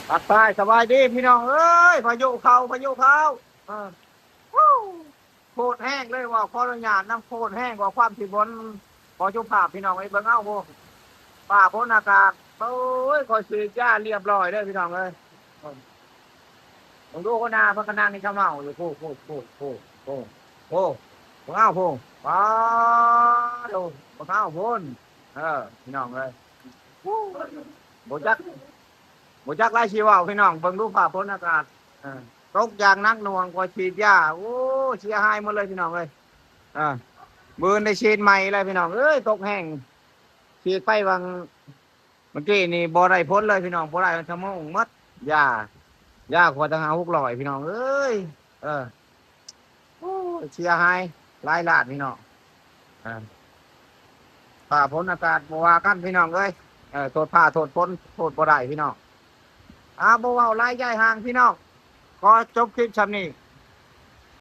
ທັກທາຍສະບາຍດີພີ່ນ້ອງເອີຍ ພາຍຸເຂົ້າ ພາຍຸເຂົ້າ ເອີ ໂຄດແຮງເລີຍ ເວົ້າຂໍອະນຸຍາດນຳ ໂຄດແຮງ ເວົ້າຄວາມທີ່ບົນ ຂໍສຸພາບພີ່ນ້ອງເອີຍ ເບິ່ງເອົາໂອ້ ຟ້າຝົນອາກາດ ໂອ້ຍ ຂ້ອຍສີດຢາລຽບຮ້ອຍເດີພີ່ນ້ອງເອີຍ ເບິ່ງດູຫົວໜ້າເພິ່ນກະນັ່ງໃນຊະເມົາຢູ່ ໂອ້ ໂອ້ ໂອ້ ໂອ້ ໂອ້ ເບິ່ງເອົາໂອ້ ປາໂທ້ ເບິ່ງເອົາພຸ້ນ ເອີ ພີ່ນ້ອງເອີຍ ບໍ່ຈັກ ບໍ່ຈັກຫຼາຍຊິເວົ້າພີ່ນ້ອງ ເບິ່ງດູຟ້າຝົນອາກາດ ເອີ ຕົກຢ່າງໜັກໜ່ວງ ກວ່າສີດຢາ ໂອ້ ເສຍຫາຍໝົດເລີຍພີ່ນ້ອງເອີຍ ເອີ ມື້ອື່ນໄດ້ສີດໃໝ່ແລ້ວພີ່ນ້ອງເອີຍ ຕົກແຮງ ສີດໄປຫວ່າງ ເມື່ອກີ້ນີ້ບໍ່ໄດ້ຜົນເລີຍພີ່ນ້ອງ ບໍ່ໄດ້ເປັນຊົ່ວໂມງໝົດ ຢາ ຢາຂວດຕັ້ງຫ້າຫົກຮ້ອຍພີ່ນ້ອງເອີຍ ເອີ ໂອ້ຍ ເສຍຫາຍຫຼາຍລ້ານພີ່ນ້ອງ ເອີ ຟ້າຝົນອາກາດບໍ່ວ່າກັນພີ່ນ້ອງເອີຍ ເອີ ໂທດຟ້າໂທດຝົນ ໂທດບໍ່ໄດ້ພີ່ນ້ອງ ອາ ບໍ່ເວົ້າຫຼາຍຢາຍຫ່າງພີ່ນ້ອງ ຂໍຈົບຄລິບຊ່ຳນີ້